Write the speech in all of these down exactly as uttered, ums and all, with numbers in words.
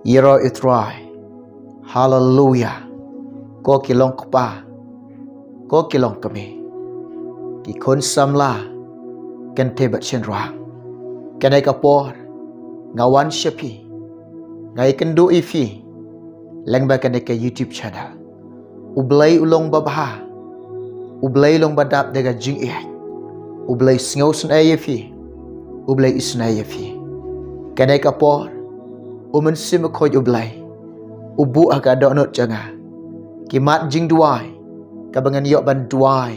Ïaroh ïa u Trai. Haleluya. Ko ki long kpa, ko ki long kmie, ki khun samla, kynthei bad shynrang, kane ka por nga wan sha phi, nga ïakynduh ïa phi lyngba kane ka YouTube channel. U Blei u long babha, u Blei u long badap da ka jingïeit. U Blei u sngewsynei ïa phi, u Blei u isynei ïa phi. Kane ka por u Mynsiem Bakhuid u Blei u buh ha ka dohnud jong nga ki mat jingduwai kaba ngan ïoh ban duwai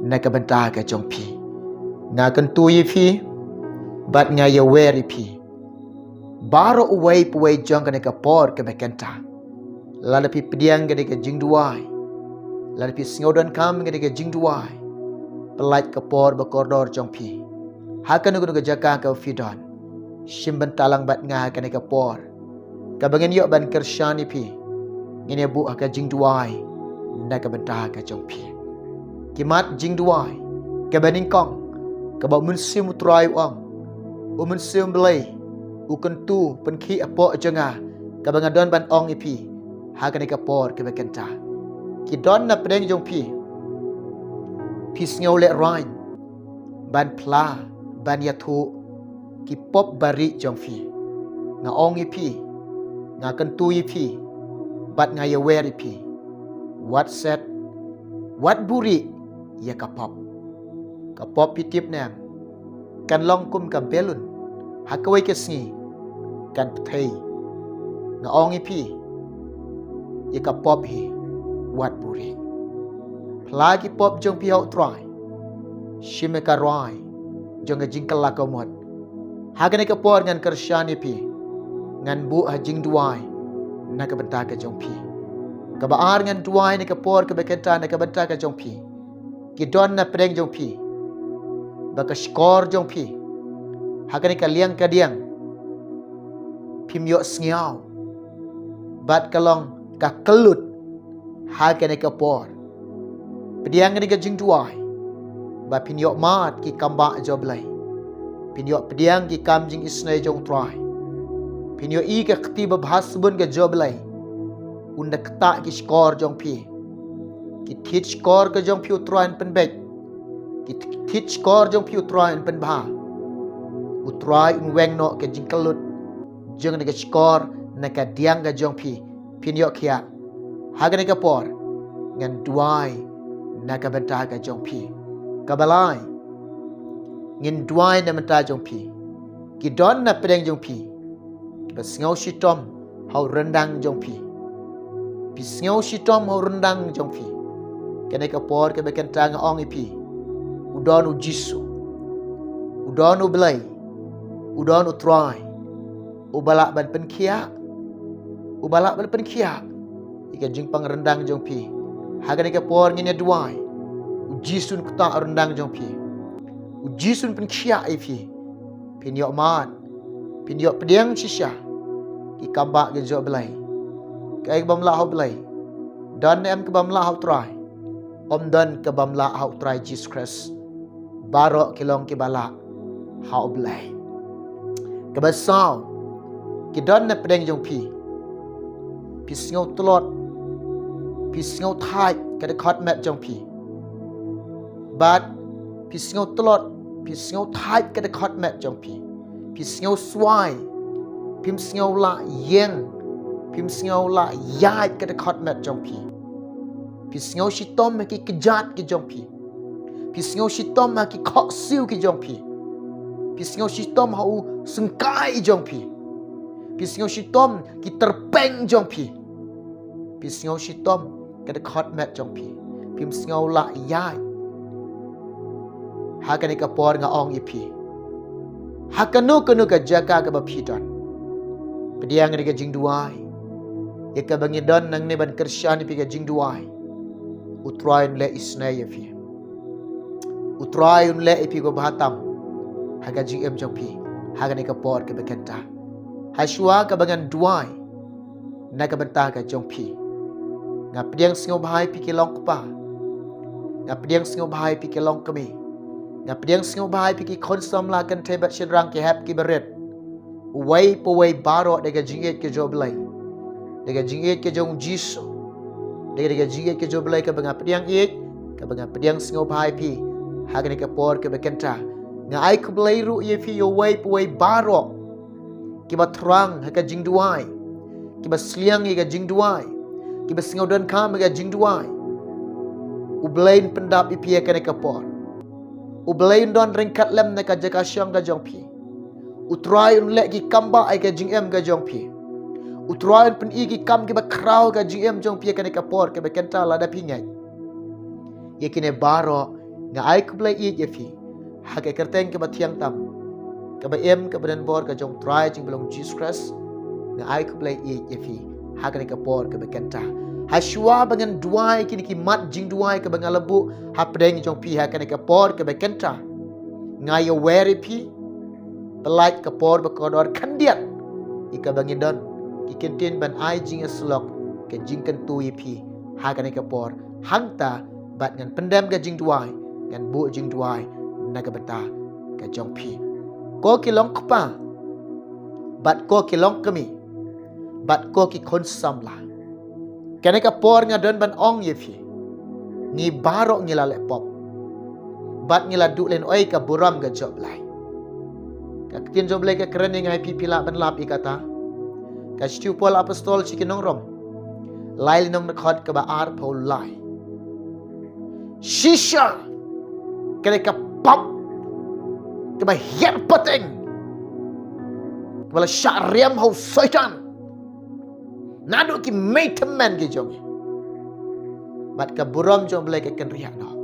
na ka bynta ka jong phi. Nga kyntu ïa phi bad nga ïawer ïa phi baroh uwei pa uwei jong kane ka por kaba kynta. Lada phi pdiang kane ka jingduwai, lada phi sngewdonkam kane ka jingduwai, pyllait ka por ba kordor jong phi ha kano kano ka jaka kaba phi don. Shim bynta lang bad nga ha kane ka por kaba ngin ïoh ban kyrshan ïa phi. Ngin ïa buh ha ka jingduwai na ka bynta ka jong phi. Ki mat jingduwai kaba nyngkong kaba u Mynsiem u Trai u ong, u Mynsiem Blei u kyntu pynkhih hapoh jong nga kaba nga don ban ong ïa phi ha kane ka por kaba kynta. Ki don na pdeng jong phi, phi sngew lehraiñ ban phla, ban ïathuh ki pop barieh jong phi. Nga ong ïa phi, nga kyntu ïa phi bad nga ïawer ïa phi. Wat set, wat buhrieh ïa ka pop. Ka pop phi tip ne em, kan long kum ka belun, ha kawei ka sngi kan pthei. Nga ong ïa phi, ïa ka pop hi wat buhrieh. Phla ki pop jong phi ha u Trai. Shim ïa ka roi jong ka jingkylla kamut. Ha kane ka por ngan kyrshan ïa phi, ngan buh ha jingduwai na ka bynta ka jong phi. Kaba ar, ngan duwai na ka por kaba kynta na ka bynta ka jong phi. Ki don na pdeng jong phi ba ka shkor jong phi ha kane ka liang ka diang phim ïoh sngew bad ka long ka kyllut. Ha kane ka por pdiang kane ka jingduwai ba phin ïoh mad ki kambah jong u Blei, phin ïoh pdiang ki kam jingisynei jong u Trai, phin ïohi ka kti babha sbun ka jong u Blei. Un da ktah ki shkor jong phi. Ki thied shkor ka jong phi u Trai un pynbeit. Ki thied shkor jong phi u Trai un pynbha. U Trai un weng noh ka jingkyllut jong kane ka shkor na ka diang ka jong phi. Phin ïoh khiah. Ha kane ka por ngan duwai na ka bynta ka jong phi. Kaba lai, ngin duwai na bynta jong phi. Ki don na pdeng jong phi kiba sngew shitom ha u ryndang jong phi. Phi sngew shitom ha u ryndang jong phi. Kane ka por kaba kynta nga ong ïa phi, u don u Jisu, u don u Blei, u don u Trai uba lah ban pynkhiah, uba lah ban pynkhiah ïa ka jingpang ryndang jong phi. Ha kane ka por ngin ïa duwai. U Jisu un ktah ryndang jong phi. U Jisu un pynkhiah ïa phi. Phin ïoh mad, phin ïoh pdiang shisha ki kambah ka jong u Blei. Kaei ka bym lah ha u Blei? Don ne em ka bym lah ha u Trai? Ym don ka bym lah ha u Trai Jisu Khrist. Baroh ki long kiba lah ha u Blei. Kaba saw, ki don na pdeng jong phi, phi sngew tlot, phi sngew thait ka dkhot met jong phi. Bad phi sngew tlot, phi sngew thait ka dkhot met jong phi. Phi sngew swai, phim sngew lah ïeng, phim sngew lah ïaid ka dkhot met jong phi. Phi sngew shitom ha ki kjat ki jong phi. Phi sngew shitom ha ki khohsiew ki jong phi. Phi sngew shitom ha u syngkai jong phi. Phi sngew shitom ki tyrpeng jong phi. Phi sngew shitom ka dkhot met jong phi. Phim sngew lah ïaid. Ha kane ka por nga ong ïa phi, ha kano kano ka jaka kaba phi don, pdiang ïa ka jingduwai. Ïa kaba ngi don nangne ban kyrshan ïa phi ka jingduwai. U Trai un leh isynei ïa phi. U Trai un leh ïa phi kaba bha tam ha ka jingim jong phi ha kane ka por kaba kynta. Ha shuwa kaba ngan duwai na ka bynta ka jong phi, nga pdiang sngewbha ïa phi ki long kpa, nga pdiang sngewbha ïa phi ki long kmie, nga pdiang sngewbha ïa phi ki khun samla kynthei bad shynrang, ki hep ki barit. Uwei pa uwei baroh da ka jingïeit ka jong U Blei, da ka jingïeit ka jong U Jisu, da ka jingïeit ka jong U Blei kaba nga pdiang ïeit, kaba nga pdiang sngewbha ïa phi ha kane ka por kaba kynta. Nga ai khublei ruh ïa phi ïa uwei pa uwei baroh kiba thrang ha ka jingduwai, kiba sliang ïa ka jingduwai, kiba sngewdonkam ïa ka jingduwai. U Blei un pyndap ïa phi ha kane ka por. U Blei un don ryngkat lem na ka jaka shong ka jong phi. U Trai un leh ki kam ba ai ka jingim ka jong phi. U Trai un pyni ki kam kiba khraw ka jingim jong phi ha kane ka por kaba kynta lada phi ngeit. Ïa kine baroh nga ai khublei ïeit ïa phi ha ka kyrteng kaba thiang tam, kaba im, kaba donbor ka jong U Trai jong U Blei Jisu Khrist. Nga ai khublei ïeit ïa phi ha kane ka por kaba kynta. Ha shuwa ba ngan duwai kine ki mat jingduwai kaba nga la buh hapdeng jong phi ha kane ka por kaba kynta, nga ïawer ïa phi. Pyllait ka por ba kordor khyndiat ïa kaba ngi don ki kyntien ban ai jingïasyllok, ka jingkyntu ïa phi ha kane ka por. Hangta bad ngan pyndem ka jingduwai, ngan buh jingduwai na ka bynta ka jong phi. Ko ki long kpa bad ko ki long kmie bad ko ki khun samla, kane ka por nga don ban ong ïa phi, ngi baroh ngi la leh pop bad ngi la duh lehnohei ka burom ka jong U Blei. Ka ktien jong U Blei ka kren ïa nga ïa phi, phi lah ban lap ïa kata. Ka shithi u Paul apostol sha ki nong Rom, lai lynnong dkhot kaba arphew lai. Shisha kane ka pop kaba hiar pateng, kaba la shah riam ha u Soitan naduh ki mei tymmen ki jong ngi, bad ka burom jong U Blei ka kynriah noh.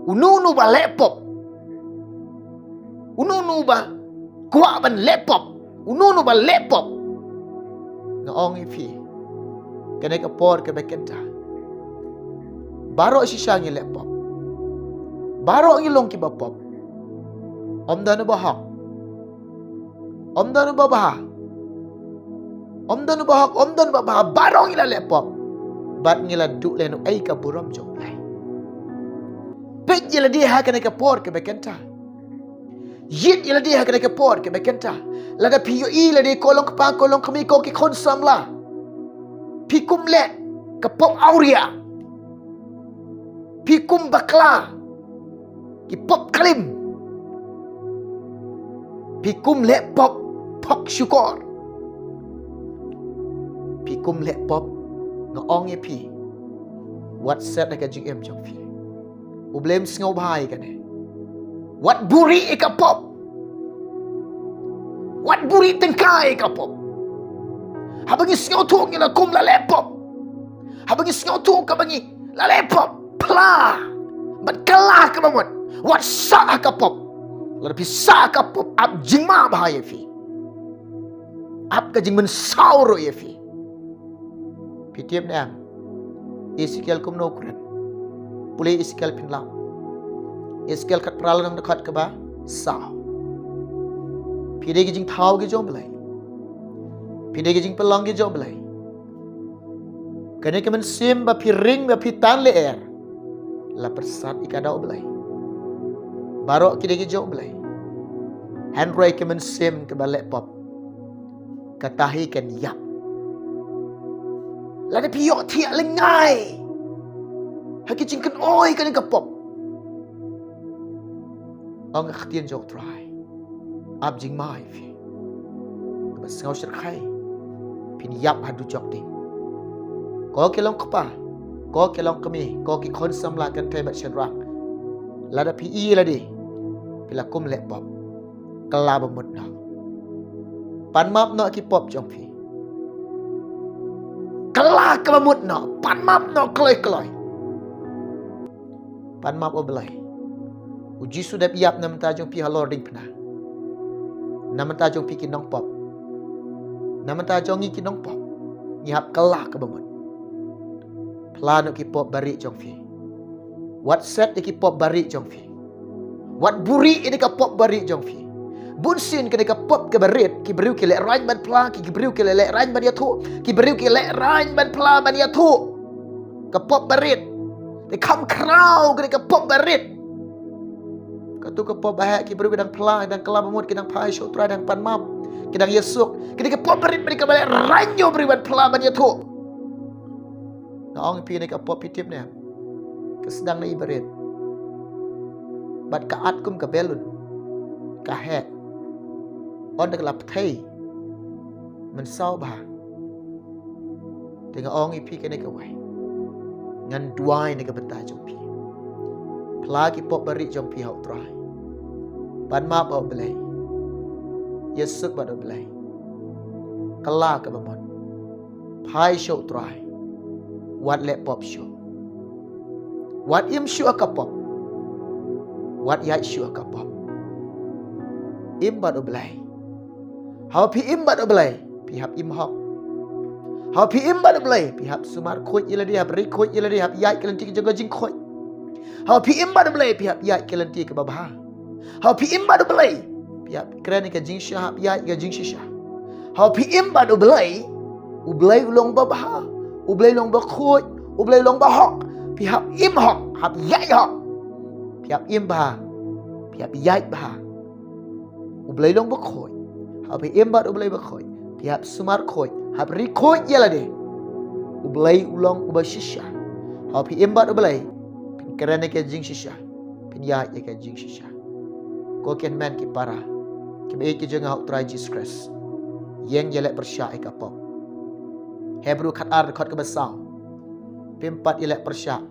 Uno uno ba leh pop, uno uno ba kwah ban leh pop, uno uno ba leh pop, nga ong ïa phi, kane ka por kaba kynta, baroh shisha ngi leh pop. Baroh ngi long kiba pop. Ym don uba hok, ym don uba bha, ym don uba hok, ym don uba bha, baroh ngi la leh pop bad ngi la duh lehnohei ka burom jong U Blei. Peit ïa lade ha kane ka por kaba kynta. Ïit ïa lade ha kane ka por kaba kynta. Lada phi ïohi lade, ko long kpa, ko long kmie, ko ki khun samla, phi kum leh ka pop awria, phi kum bakla, ki pop klim, phi kum leh pop phok shukor, phi kum leh pop, nga ong ïa phi, wat set ha ka jingim jong phi. U Blei um sngewbha ïa kane. Wat buhrieh ïa ka pop. Wat buhrieh tyngkai ïa ka pop. Haba ngi sngewthuh ngi la kum la leh pop, haba ngi sngewthuh kaba ngi la leh pop, phla bad kylla kaba mut. Wat sah ha ka pop. Lada phi sah ha ka pop, ap jingma bha ïa phi, ap ka jingmynsaw ruh ïa phi. Phi tip ne em? Esekiel kumno u kren? Pule Esekiel phin lap. Esekiel khatphra lynnong dkhot kaba saw. Phi dei ki jingthaw ki jong U Blei. Phi dei ki jingpynlong ki jong U Blei. Kane ka mynsiem ba phi ring ba phi tan lyer, la pyrsad ïa ka da U Blei. Baroh ki dei ki jong U Blei. Hynrei ka mynsiem kaba leh pop, kata hi kan ïap. Lada phi ïohthiah lyngngai ha ki jingkynoi kane ka pop, ong ka ktien jong U Trai, ap jingma ïa phi. Kaba sngew shyrkhei, phin ïap haduh jok ding. Ko ki long kpa, ko ki long kmie, ko ki khun samla kynthei bad shynrang, lada phi i lade, phi la kum leh pop, kylla ba mut noh. Pan map noh ki pop jong phi. Kylla kaba mut noh, pan map noh kloi kloi. Pan map, O Blei. U Jisu dep ïap na bynta jong phi halor diengphna. Na bynta jong phi ki nongpop, na bynta jong ngi ki nongpop, ngi hap kylla kaba mut. Phla noh ki pop barieh jong phi. Wat set ïa ki pop barieh jong phi. Wat buhrieh ïa ka pop barieh jong phi. Bunsien kane ka pop kaba rit, ki briew ki lehraiñ ban phla, ki briew ki lehraiñ ban ïathuh, ki briew ki lehraiñ ban phla ban ïathuh. Ka pop barit. Te kham khraw kane ka pop barit. Katu ka pop ba heh, ki briew ki dang phla, ki dang kylla ba mut, ki dang phai sha u Trai, dang pan map, ki dang ïasuk. Kine ki pop barit, barit kaba leh rang ïa u briew ban phla, ban ïathuh. Nga ong ïa phi, kane ka pop, phi tip ne em, ka sdang na i barit. Bad ka at kum ka balloon, ka heh. Ynda ka la pthei, mynsaw bha. Te nga ong ïa phi kane kawei, ngan duwai na ka bynta jong phi. Phla ki pop barit jong phi ha u Trai. Pan map ha u Blei. Ïasuk bad u Blei. Kylla kaba mut. Phai sha u Trai. Wat leh pop shuh. Wat im shuh ha ka pop. Wat ïaid shuh ha ka pop. Im bad u Blei. Haba phi im bad u Blei, phi hap im hok. Haba phi im bad u Blei, phi hap sumar khuid ïa lade, hap ri khuid ïa lade, hap ïaid ka lynti ka jong ka jingkhuid. Haba phi im bad u Blei, phi hap ïaid ka lynti kaba bha. Haba phi im bad u Blei, phi hap kren ïa ka jingshisha, hap ïaid ïa ka jingshisha. Haba phi im bad u Blei, u Blei u long ba bha, u Blei u long ba khuid, u Blei u long ba hok. Phi hap im hok, hap ïaid hok. Phi hap im bha, phi hap ïaid bha. U Blei u long ba khuid. Haba phi im bad u Blei ba khuid, phi hap sumar khuid, hap ri khuid ïa lade. U Blei u long uba shisha. Haba phi im bad u Blei, phin kren ïa ka jingshisha, phin ïaid ïa ka jingshisha. Ko ki hynmen ki para kiba ïeit ki jong nga ha u Trai Jisu Khrist, ïeng ïaleh pyrshah ïa ka pop. Hebru khatar dkhot kaba saw. Phim pat ïaleh pyrshah.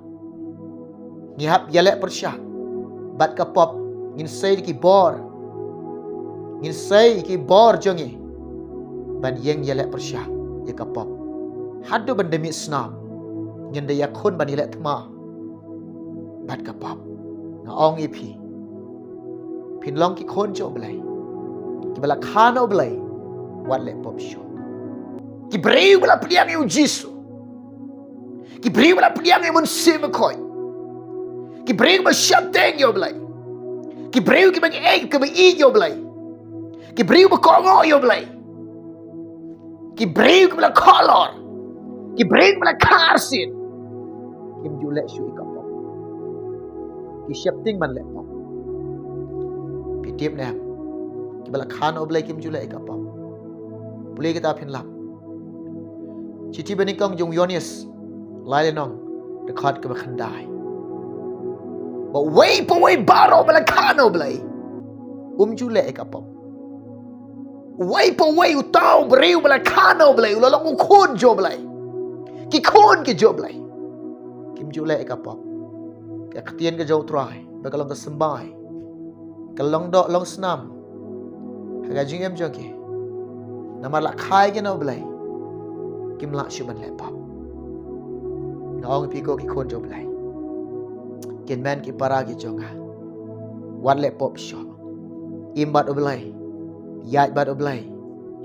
Ngi hap ïaleh pyrshah bad ka pop, ngin sei ki bor, ngin sei ki bor jong ngi ban ïeng ïaleh pyrshah ïa ka pop. Haduh ban da mih snam ngin da ïakhun ban ïaleh thma bad ka pop. Nga ong ïa phi, phin long ki khun jong u Blei, kiba la kha na u Blei. Wat leh pop shuh. Ki briew ba la pdiang ïa u Jisu, ki briew ba la pdiang ïa u Mynsiem Bakhuid, ki briew ba sheptieng ïa u Blei, ki briew kiba ïeit, kiba ïeit ïa u Blei, ki briew ba kohnguh ïa u Blei, ki briew kiba la khalor, ki briew kiba la kha arsien, kim ju leh shuh ïa ka pop. Ki sheptieng ban leh pop. Phi tip ne em, kiba la kha na u Blei kim ju leh ïa ka pop. Pule kita phin lap. Shithi banyngkong jong u Ïoannis, lai lynnong, dkhot kaba khyndai. Ba uwei pa uwei baroh ba la kha na u Blei, um ju leh ïa ka pop. Uwei pa uwei, uta u briew ba la kha na u Blei u la long u khun jong u Blei. Ki khun ki jong u Blei, kim ju leh ïa ka pop. Ka ktien ka jong u Trai ba ka long ka symbai, ka long doh long snam ha ka jingim jong ki. Namar la kha ïa ki na u Blei, kim lah shuh ban leh pop. Nga ong ïa phi ko ki khun jong u Blei, ki hynmen ki para ki jong nga, wat leh pop shuh. Im bad u Blei, ïaid bad u Blei,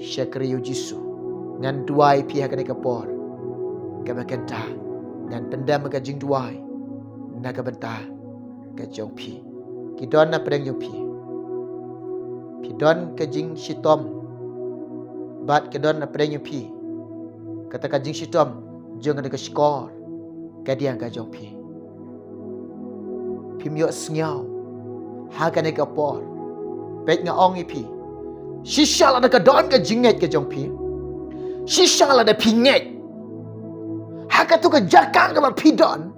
shakri ïa u Jisu. Ngan duwai ïa phi ha kane ka por. Kaba kynta, ngan pyndem ka jingduwai na ka bynta ka jong phi. Ki don na pdeng jong phi, phi don ka jingshitom, bad ki don na pdeng jong phi, kata ka jingshitom jong kane ka shkor ka diang ka jong phi. Phim ïohsngew ha kane ka por. Peit nga ong ïa phi, shisha lada ka don ka jingngeit ka jong phi, shisha lada phi ngeit ha katu ka jaka kaba phi don,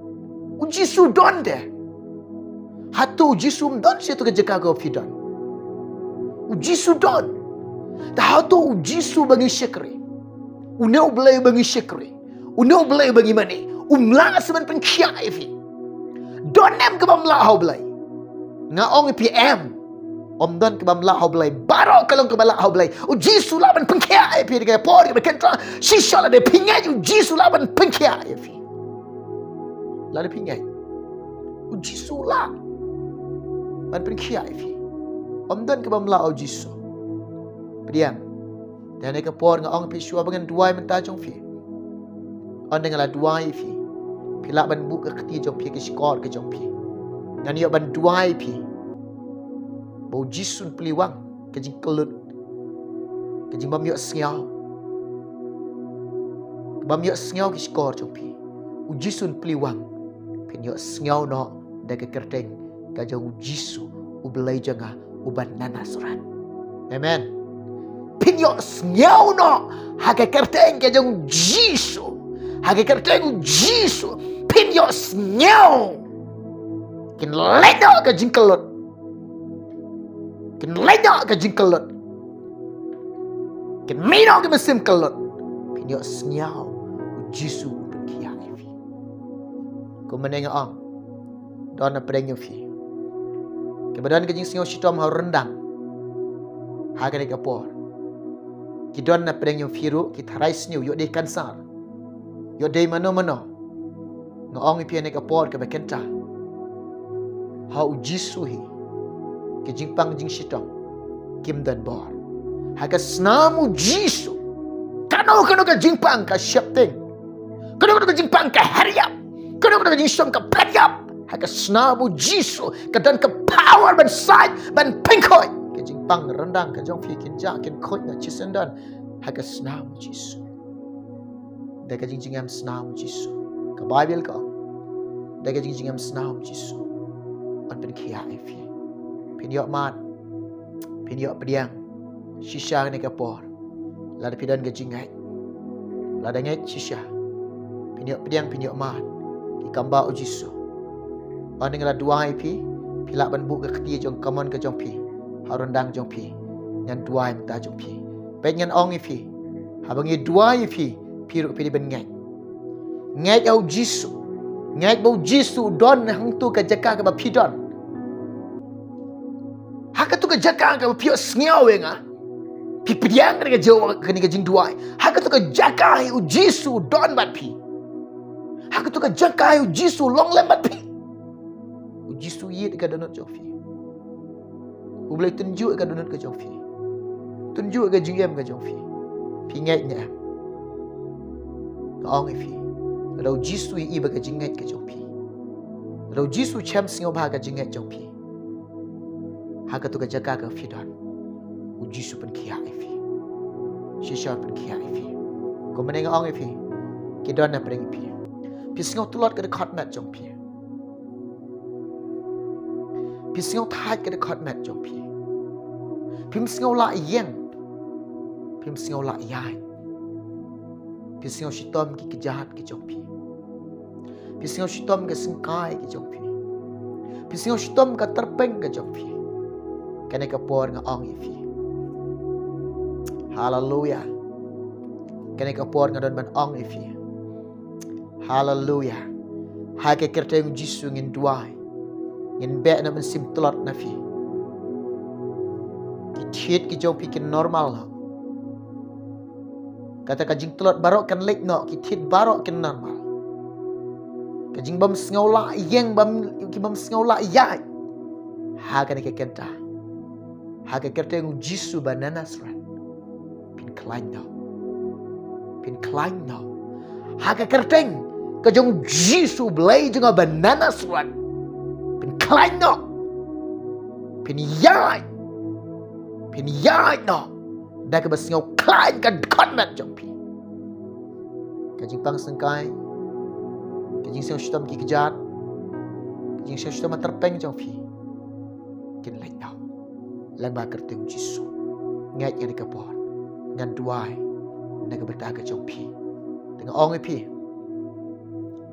u Jisu don de. Hato u Jisu um don sha katu ka jaka kaba phi don? U Jisu don. Te hato u Jisu ba ngi shakri, une u Blei ba ngi shakri, une u Blei ba ngi mane, um lah sa ban pynkhiah ïa phi? Don em kaba ym lah ha u Blei? Nga ong ïa phi, em. Ym don kaba ym lah ha u Blei. Baroh ka long kaba lah ha u Blei. U Jisu lah ban pynkhiah ïa phi ha kane ka por kaba kynta. Shisha lada phi ngeit, u Jisu lah ban pynkhiah ïa phi. Lada phi ngeit, u Jisu lah ban pynkhiah ïa phi. Ym don kaba ym lah ha u Jisu. Pdiang. Te ha kane ka por nga ong ïa phi, shuwa ba ngan duwai mynta jong phi, ynda nga la duwai ïa phi, phi lah ban buh ka kti jong phi ha ka shkor ka jong phi. Ngan ïoh ban duwai ïa phi ba u Jisu un plie wang ka jingkyllut, ka jingbym ïohsngew, ka bym ïohsngew ki shkor jong phi. U Jisu un plie wang. Phin ïohsngew noh da ka kyrteng ka jong u Jisu U Blei jong nga uba na Nasareth. Amen. Phin ïohsngew noh ha ka kyrteng ka jong Jisu. Ha ka kyrteng u Jisu phin ïohsngew. Kin leit noh ka jingkyllut. Kin leit noh ka jingkyllut. Kin mih noh ka mynsiem kyllut. Phin ïohsngew u Jisu u pynkhiah ïa phi. Kumne nga ong, don na pdeng jong phi kiba don ka jingsngew shitom ha u ryndang ha kane ka por. Ki don na pdeng jong phi ruh ki tharai sniew, ïoh dei kansar, ïoh dei mano mano. Nga ong ïa phi ha kane ka por kaba kynta, ha u Jisu hi ki jingpang jingshitom kim don bor. Ha ka snam u Jisu, kano kano ka jingpang ka sheptieng, kano kano ka jingpang ka her ïap, kano kano ka jingshitom ka phet ïap, ha ka snam u Jisu ka don ka power ban sait, ban pynkhuid. Ka jingpang ryndang ka jong phi kin jah, kin khuid noh shisyndon ha ka snam u Jisu. Da ka jingjngem snam u Jisu. Ka Baibl ka ong, da ka jingjngem snam u Jisu yn pynkhiah ïa phi. Phin ïoh mad, phin ïoh pdiang shisha ha kane ka por. Lada phi don ka jingngeit, lada ngeit shisha, phin ïoh pdiang, phin ïoh mad. Ki kam ba u Jisu, ong, nga la duwai ïa phi, phi lah ban buh ka kti jong ka mon ka jong phi ha u ryndang jong phi. Ngan duwai mynta jong phi. Peit, ngan ong ïa phi, haba ngi duwai ïa phi, phi ruh phi dei ban ngeit. Ngeit ha u Jisu. Ngeit ba u Jisu u don hangto ka jaka kaba phi don. Ha kato ka jaka kaba phi ïohsngew ïa nga, phi pdiang kane ka jingduwai, kane ka jingduwai. Ha kato ka jaka hi u Jisu u don bad phi. Ha kato ka jaka hi u Jisu u long lem bad phi. U Jisu u ïeit ïa ka dohnud jong phi. U Blei u tynjuh ïa ka dohnud ka jong phi, tynjuh ïa ka jingim ka jong phi. Phi ngeit ne em? Nga ong ïa phi, lada u Jisu u ïohi ba ka jingngeit ka jong phi, lada u Jisu u shem sngewbha ka jingngeit jong phi, ha kato ka jaka ka phi don, u Jisu u pynkhiah ïa phi. Shisha u pynkhiah ïa phi. Kumne nga ong ïa phi, ki don na pdeng phi. Phi sngew tlot ka dkhot met jong phi. Phi sngew thait ka dkhot met jong phi. Phim sngew lah ïeng. Phim sngew lah ïaid. Phi sngew shitom ki kjat ki jong phi. Phi sngew shitom ka syngkai ki jong phi. Phi sngew shitom ka tyrpeng ka jong phi. Kane ka por nga ong ïa phi, haleluya. Kane ka por nga don ban ong ïa phi, haleluya. Ha ka kyrteng u Jisu ngin duwai. Ngin beh na mynsiem tlot na phi. Ki thied ki jong phi kin normal noh. Kata ka jingtlot baroh kan leit noh, ki thied baroh kin normal. Ka jingbym sngew lah ïeng, bym, ki bym sngew lah ïaid, ha kane ka kynta, ha ka kyrteng u Jisu ba na Nasareth, phin khlaiñ noh. Phin khlaiñ noh. Ha ka kyrteng ka jong u Jisu u Blei jong nga ba na Nasareth, phin khlaiñ noh. Phin ïaid. Phin ïaid noh da kaba sngew khlaiñ ka dkhot met jong phi. Ka jingpang syngkai, ka jingsngew shitom ki kjat, ka jingsngew shitom ha tyrpeng jong phi, kin leit noh. Lyngba kyrteng u Jisu, ngeit ïa kane ka por, ngan duwai na ka bynta ka jong phi. Te nga ong ïa phi,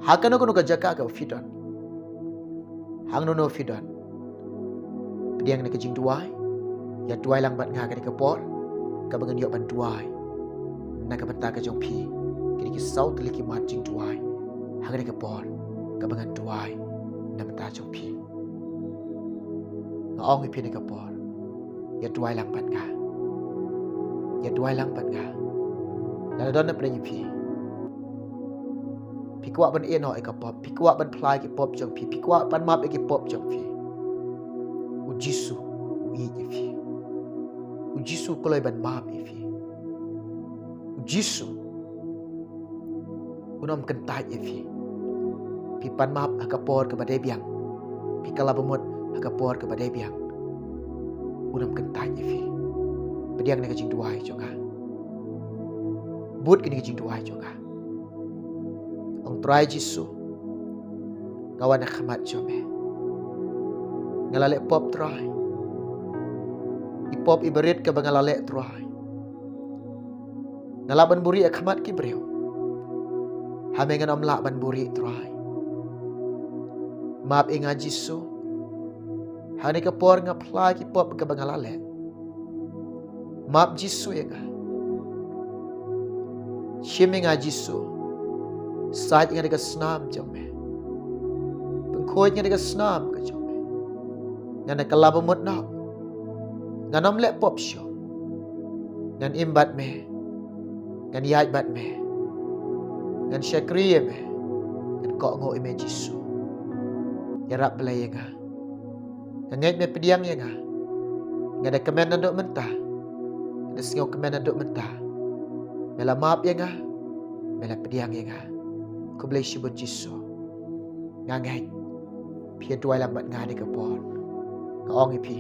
ha kano kano ka jaka kaba phi don, hangno hangno phi don, pdiang na ka jingduwai. Ïa duwai lang bad nga ha kane ka por kaba ngan ïoh ban duwai na ka bynta ka jong phi. Kine ki saw tylli ki mat jingduwai ha kane ka por kaba ngan duwai na bynta jong phi. Nga ong ïa phi ha kane ka por, ïa duwai lang bad nga. Ïa duwai lang bad nga. Lada don na pdeng phi, phi kwah ban ïehnoh ïa ka pop, phi kwah ban phla ïa ki pop jong phi, phi kwah ban map ïa ki pop jong phi, u Jisu u ïeit ïa phi. U Jisu u kloi ban map ïa phi. U Jisu un ym kyntait ïa phi. Phi pan map ha ka por kaba dei biang, phi kylla bamut ha ka por kaba dei biang, un ym kyntait ïa phi. Pdiang na ka jingduwai jong nga. Bud kane ka jingduwai jong nga. Ong, Trai Jisu, nga wan ha khmat jong me. Nga la leh pop, Trai. pop iba rit kaba nga la leh, Trai. Nga lah ban buhrieh ha khmat ki briew, ha me ngan ym lah ban buhrieh, Trai. Map ïa nga, Jisu. Ha kane ka por nga phla ki pop kaba nga la leh. Map, Jisu, ïa nga. Shim ïa nga, Jisu. Sait ïa nga da ka snam jong me. Pynkhuid ïa nga da ka snam ka jong me. Ngan ïa kylla bamut noh. Ngan ym leh pop shuh. Ngan im bad me. Ngan ïaid bad me. Ngan shakri ïa me. Ngan kohnguh ïa me, Jisu. Ïarap, Blei, ïa nga. Nga ngeit me pdiang ïa nga. Nga da kmen naduh mynta. Nga da sngewkmen naduh mynta. Me la map ïa nga. Me la pdiang ïa nga. Khublei shibun, Jisu. Nga ngeit phi ïa duwai lang bad nga ha kane ka por. Nga ong ïa phi,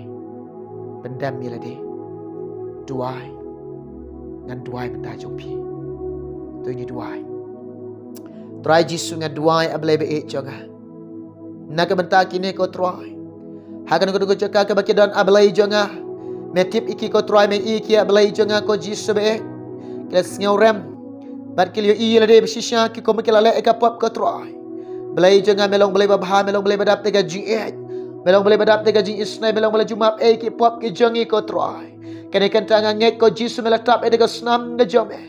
pyndem ïa lade. Duwai. Ngan duwai mynta jong phi. To ngin duwai. Trai Jisu, nga duwai, A Blei ba ïeit jong nga, na ka bynta kine, ko Trai. Ha kano kano ka jaka kaba ki don, A Blei jong nga, me tip ïa ki, ko Trai, me ïohi ïa ki, A Blei jong nga, ko Jisu ba ïeit. Ki la sngewrem bad ki la ïohi ïa lade ba shisha ki kum ki la leh ïa ka pop, ko Trai. Blei jong nga, me long Blei babha, me long Blei ba dap da ka jingïeit, me long Blei ba dap da ka jingisynei, me long Blei ju map ïa ki pop ki jong ngi, ko Trai. Kane ka kynta nga ngeit, ko Jisu, me la tap ïa ki da ka snam ka jong me.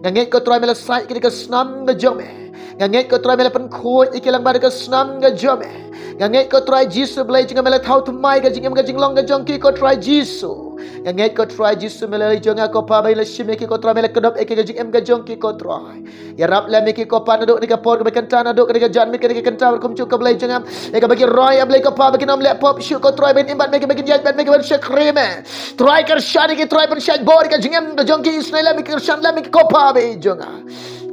Nga ngeit, ko Trai, me la sait ïa ki da ka snam ka jong me. Nga ngeit, ko Trai, me la pynkhuid ïa ki lang bad ka snam ka jong me. Nga ngeit, ko Trai Jisu, Blei jong nga, me la thaw thymmai ka jingim ka jinglong ka jong ki, ko Trai Jisu. Nga ngeit, ko Trai Jisu, me la leit jong nga, ko Pa, ba ïa la shim ïa ki, ko Trai, me la kdup ïa ki ka jingim ka jong ki, ko Trai. Ïarap lem ïa ki, ko Pa, naduh kane ka por kaba kynta, naduh kane ka janmiet kane ka kynta, bad kumjuh, ko Blei jong nga, ïa kaba ki roi, A Blei, ko Pa, ba kin ym leh pop shuh, ko Trai, ba kin im bad me, ba kin ïaid bad me, ba kin shakri me. Trai, kyrshan ïa ki, Trai, pynshait bor ïa ka jingim ka jong ki, isynei lem ïa ki, kyrshan lem ïa ki, ko Pa ba ïeit jong nga.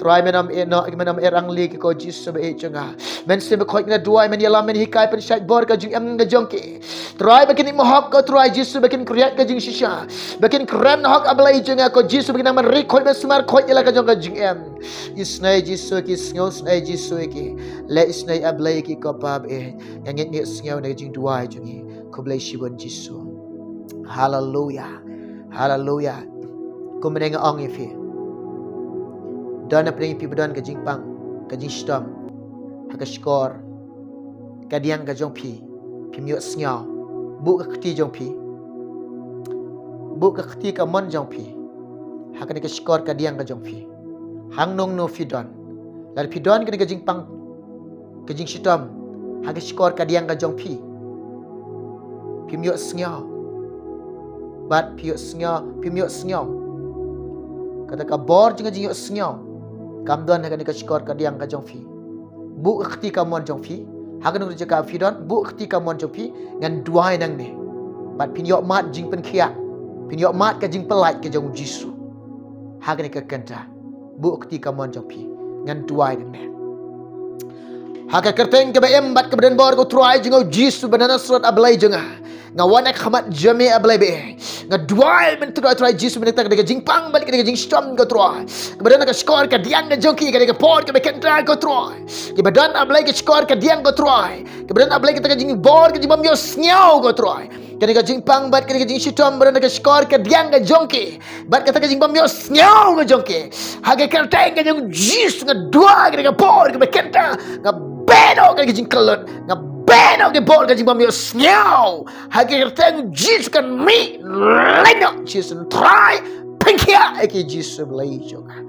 Trai, men ym ïeh noh, men ym ïeh rangli ïa ki, ko Jisu ba ïeit jong nga. Mynsiem Bakhuid, nga duwai, men ïalam, men hikai, pynshait bor ïa ka jingim ka jong ki. Trai, ba kin im hok, ko Trai Jisu, ba kin kren ïa ka jingshisha, ba kin kren hok, A Blei jong nga, ko Jisu, ba kin nang ban ri khuid, ban sumar khuid ïa la ka jong ka jingim. Isynei Jisu ïa ki, sngewsynei Jisu ïa ki. Leh isynei, A Blei, ïa ki, ko Pa ba ïeit. Nga ngeit ngi sngew na ka jingduwai jong ngi. Khublei shibun, Jisu. Haleluya. Haleluya. Kumne nga ong ïa phi, don na pdeng ïa phi ba don ka jingpang, ka jingshitom ha ka shkor kadiang ka jong phi. Phim ïohsngew. Buh ka kti jong phi, buh ka kti kamon jong phi ha kane ka shkor kadiang ka jong phi. Hangno hangno phi don, lada phi don kane ka jingpang, ka jingshitom ha ka shkor kadiang ka jong phi, phim ïohsngew. Bad phi ïohsngew, phim ïohsngew. Kata ka bor jong ka jingïohsngew kam don ha kane ka shkor kadiang ka jong phi. Buh ka kti kamon jong phi ha kano kano ka jaka phi don, buh ka kti kamon jong phi. Ngan duwai nangne. Bad phin ïoh mad jingpynkhiah, phin ïoh mad ka jingpyllait ka jong U Jisu. Ha kane ka kynta, buh ka kti kamon jong phi. Ngan duwai nangne. Ha ka kyrteng kaba im bad kaba don bor, ko Trai jong nga, U Jisu ba na Nasareth, A Blei jong nga, nga wan ha khmat jong me, A Blei ba ïeit. Nga duwai mynta, ko Trai Jisu, mynta ka dei ka jingpang bad ka dei ka jingshitom, ko Trai, kaba don ha ka shkor kadiang ka jong ki ha kane ka por kaba kynta, ko Trai. Kiba don, A Blei, ka shkor kadiang, ko Trai, kaba don, A Blei, kata ka jingbor, ka jingbym ïohsngew, ko Trai. Kane ka jingpang bad kane ka jingshitom ba don ha ka shkor kadiang ka jong ki, bad kata ka jingbym ïohsngew ka jong ki, ha ka kyrteng ka jong U Jisu, nga duwai ha kane ka por kaba kynta, nga beh noh ka jingkyllut, nga beh noh ka bor ka jingbym ïohsngew. Ha ka kyrteng U Jisu, kan mih lait noh, Jisu Trai, pynkhiah ïa ki, Jisu Blei jong nga.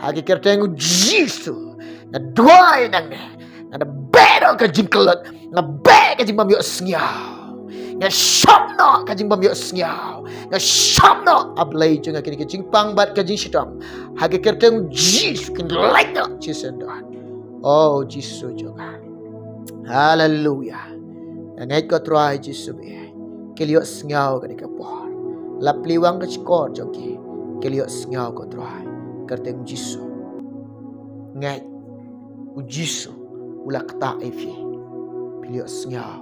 Ha ka kyrteng U Jisu, nga duwai nangne, nga da beh noh ka jingkyllut, nga beh ka jingbym ïohsngew. Nga shop noh ka jingbym ïohsngew. Nga shop noh, A Blei jong nga, kane ka jingpang bad ka jingshitom. Ha ka kyrteng U Jisu, kin lait noh, Jisu don. O Jisu jong nga. Haleluya. Nga ngeit, ko Trai Jisu ba ïeit, ki la ïohsngew ha kane ka por. La plie wang ka shkor jong ki, ki la ïohsngew, ko Trai. Kyrteng U Jisu. Ngeit, U Jisu u la ktah ïa phi. Phi la ïohsngew.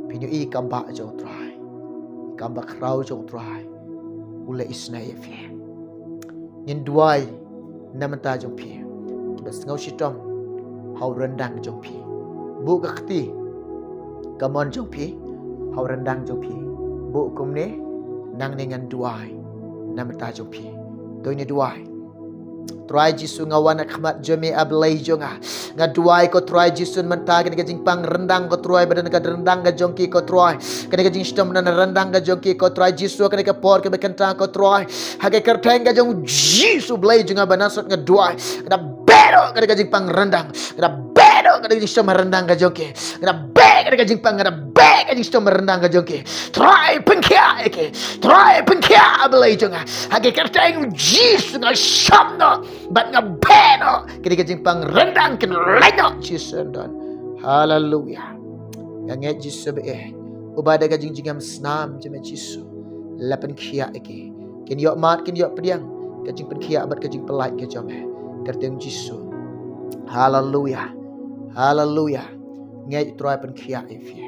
Phin ïohi kam bah jong U Trai, kam bah khraw jong U Trai. U la isynei ïa phi. Ngin duwai na bynta jong phi, kiba sngewshitom ha u ryndang jong phi. Buh ka kti kamon jong phi ha u ryndang jong phi. Kumne, nangne ngan duwai na bynta jong phi. To ngin duwai. Trai Jisu, nga wan ha khmat jong me, A Blei jong nga. Nga duwai ko Trai Jisu, mynta kane ka jingpang ryndang ko Trai, ba don ka ryndang ka jong ki ko Trai. Kane ka jingshitom ryndang ka jong ki ko Trai Jisu, kane ka por kaba kynta ko Trai. Ha ka kyrteng ka jong Jisu Blei jong nga ba Nasaret nga duwai. Nga da bero kane ka jingpang ryndang. Nga da bero kane ka jingshitom ryndang ka jong ki. Nga da bero kane ka jingpang, nga da bero kane ka jingshitom ryndang ka jong ki. Trai pynkhiah ïa ki. Trai pynkhiah, A Blei jong nga. Ha ka kyrteng Jisu nga sham noh. Bad nga bero kane ka jingpang ryndang kin leit noh Jisu don. Haleluya. Nga ngeit Jisu ba eh. Uba da ka jingjngem snam jong me Jisu. La pynkhiah ïa ki. Kin ïoh mad, kin ïoh pdiang. Ka jingpynkhiah bad ka jingpyllait ka jong me. Kyrteng Jisu. Haleluya. Haleluya. Ngeit Trai pynkhiah ïa phi.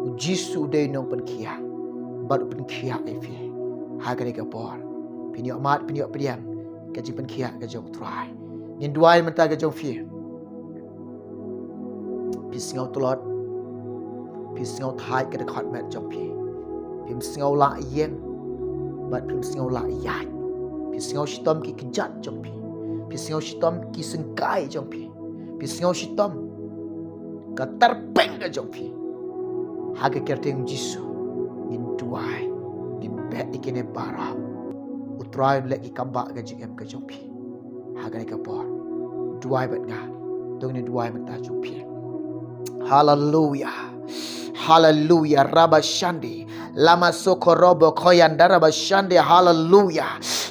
U Jisu u dei u nongpynkhiah. Bad u pynkhiah ïa phi. Ha kane ka por. Phin ïoh mad, phin ïoh pdiang. Ka jingpynkhiah ka jong Trai. Ngin duwai mynta ka jong phi. Phi sngew tlot. Phi sngew thait ka dkhot met jong phi. Phim sngew lah ïeng. Bad phim sngew lah ïaid. Phi sngew shitom ki kjat jong phi. Phi sngew shitom ki syngkai jong phi. Phi sngew shitom ka tyrpeng ka jong phi. Ha ka kyrteng Jisu. Ngin duwai. Ngin beh ïa kine baroh. U Trai un leh ki kambah ka jingim ka jong phi. Ha kane ka por. Duwai bad nga. To ngin duwai mynta jong phi. Haleluya. Haleluya. Rabashande. Lama sokorobo koyanda rabashande. Haleluya.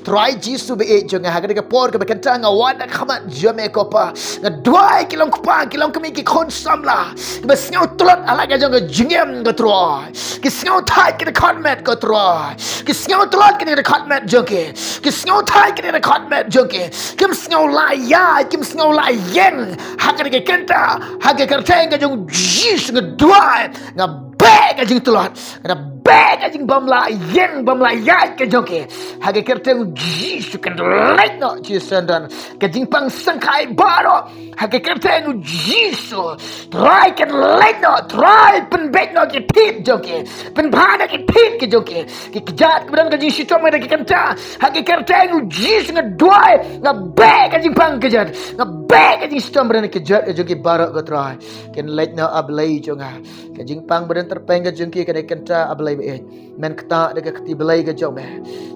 Trai Jisu ba eh jong nga ha kane ka por kaba kynta nga wan ha khmat jong me ko Pa. Nga duwai ki long kpa, ki long kmie, ki khun samla. Kiba sngew tlot ha la ka jong ka jingim ko Trai. Ki sngew thait ki dkhot met ko Trai. Ki sngew tlot ki dkhot met jong ki. Ki sngew thait ki dkhot met jong ki. Kim sngew lah ïaid, kim sngew lah ïeng. Ha kane ka kynta, ha ka kyrteng ka jong Jisu nga duwai. Nga beh ka jingtlot. Nga beh ka jingbym lah ïeng, bym lah ïaid ka jong ki. Ha ka kyrteng Jisu kan leit noh Jisu don. Ka jingpang syngkai baroh. Ha ka kyrteng Jisu. Trai kan leit noh, Trai pynbeit noh ki thied jong ki. Pynbha noh ki thied ki jong ki. Ki kjat kiba don ka jingshitom ha kane ka kynta. Ha ka kyrteng Jisu nga duwai, nga beh ka jingpang kjat. Nga beh ka jingshitom ha kane ka kjat ka jong ki baroh ko Trai. Kan leit noh A Blei jong nga. Ka jingpang ba don tyrpeng ka jong ki ha kane ka kynta A Blei ba eh. Men ktah da ka kti Blei ka jong me.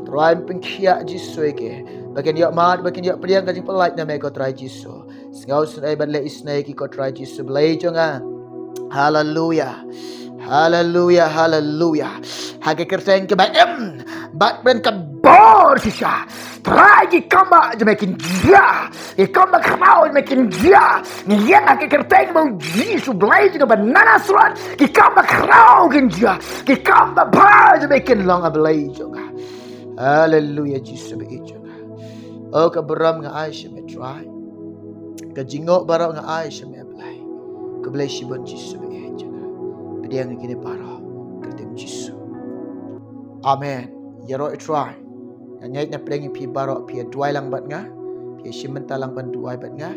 Trai pynkhiah Jisu ïa ki. Ba kin ïoh mad, ba kin ïoh pdiang ka jingpyllait na me ko Trai Jisu. Sngew sngewsynei bad leh isynei ïa ki ko Trai Jisu Blei jong nga. Haleluya. Haleluya, haleluya. Ha ka kyrteng kaba im bad ban ka bor shisha. Trai ki kambah jong me kin jia. Ki kambah khraw jong me kin jia. Ngi ïeng ha ka kyrteng ba u Jisu Blei jong nga ba Nasaret. Ki kambah khraw kin jia. Ki kambah bha jong me kin long A Blei jong nga. Haleluya Jisu ba eh jong nga. O ka burom nga ai sha me Trai. Ka jingngoh baroh nga ai sha me A Blei. Khublei shibun Jisu ba eh jong nga. Pdiang ïa kine baroh. Kyrteng Jisu. Amen. Ïaroh ïa Trai. Nga ngeit na pdeng ïa phi baroh phi ïa duwai lang bad nga. Phi ïa shim bynta lang ban duwai bad nga.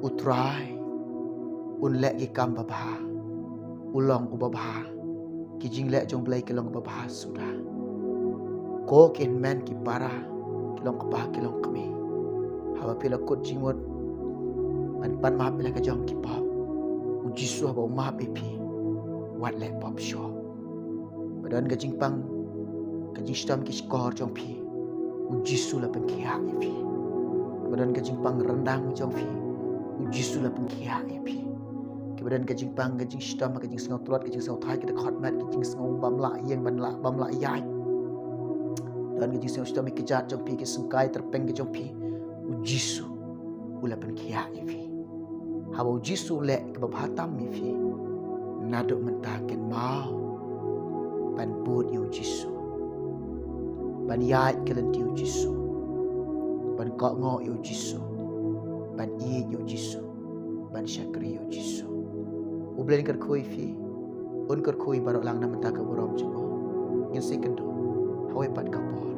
U Trai un leh ki kam babha. U long uba bha. Ki jingleh jong Blei ki long babha suda. Ko ki hynmen ki para ki long kpa ki long kmie. Haba phi la kut jingmut ban pan map ïa la ka jong ki pop. U Jisu haba u map ïa phi. Wat leh pop shuh. Ba don ka jingpang, ka jingshitom ki shkor jong phi. U Jisu la pynkhiah ïa phi. Ba don ka jingpang ryndang jong phi. U Jisu la pynkhiah ïa phi. Kiba don ka jingpang, ka jingshitom, ka jingsngew tlot, ka jingsngew thait, ka dkhot met, ka jingsngew bym lah ïeng, bym lah, bym lah ïaid. Don ka jingsngew shitom ïa ki kjat jong phi, ki syngkai tyrpeng ka jong phi. U Jisu u la pynkhiah ïa phi. Haba u Jisu u leh kaba bha tam ïa phi. Naduh mynta kynmaw ban bud ïa u Jisu. Ban ïaid ka lynti u Jisu. Ban kohnguh ïa u Jisu. Ban ïeit ïa u Jisu. Ban shakri ïa u Jisu. U Blei un kyrkhu ïa phi. Un kyrkhu ïa baroh lang na bynta ka burom jong u. Ngin sa ïakynduh ha kawei pat ka por.